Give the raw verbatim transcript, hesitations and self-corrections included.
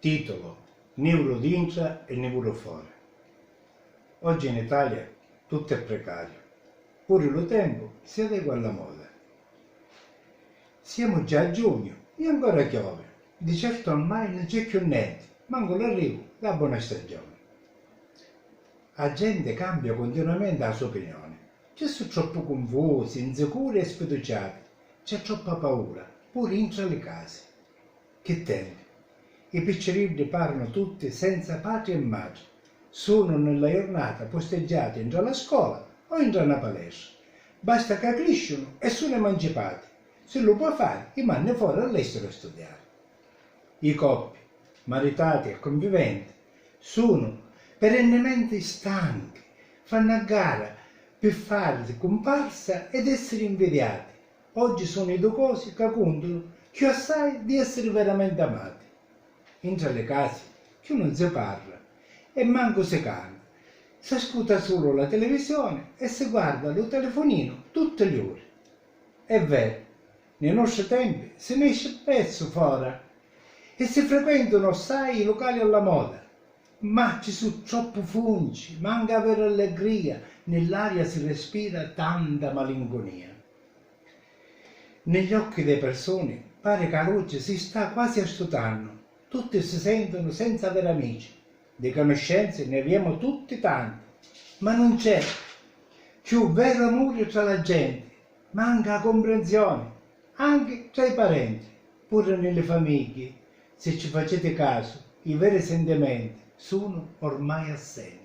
Titolo: Nivulu dintra e nivulu fora. Oggi in Italia tuttu è precario, puru lu tempu si adegua alla moda. Siamo già a giugnu e ancora chiovi, di certu ormai nun c'è cchiù nenti, mancu l'arrivu dâ bona stagioni. A genti cambia cuntinuamenti a so opinioni, ci su troppu cunfusi, insicuri e sfiduciati, c'è troppa paura puru intra li casi. Chi tempi! I picciriddi parranu tutti senza patri e matri, sunu nni la jurnata pusteggiati intra la scola o intra na palestra, basta ca crisciunu e sunu emancipati, si lu pò fari i manni fora all'estero a studiari. I coppi, maritati e cunviventi, sunu perennementi stanchi, fannu a gara pi fari cumparsa ed essiri invidiati. Oggi sunu i du cosi ca cuntunu cchiù assai di essiri veramenti amati. Intra li casi cchiù nun si parra e mancu si canta, s'ascuta sulu la televisioni e si guarda lu telefuninu tutti li uri. È veru, nni nostri tempi si nesci spessu fora e si frequentunu assai i lucali alla moda, ma ci su troppu funci, manca a vera allegria, nni l'aria si respira tanta malincunia. Nni l'occhi dê persuni pari ca a luci si sta quasi astutannu, tutti si sentunu senza aviri amici, di canuscenzi nni aviemu tutti tanti, ma nun c'è cchiù veru amuri tra la genti, manca a cumprensioni anchi tra i parenti, puru nni li famigghi, si ci faciti casu, i veri sentimenti sunu ormai assenti.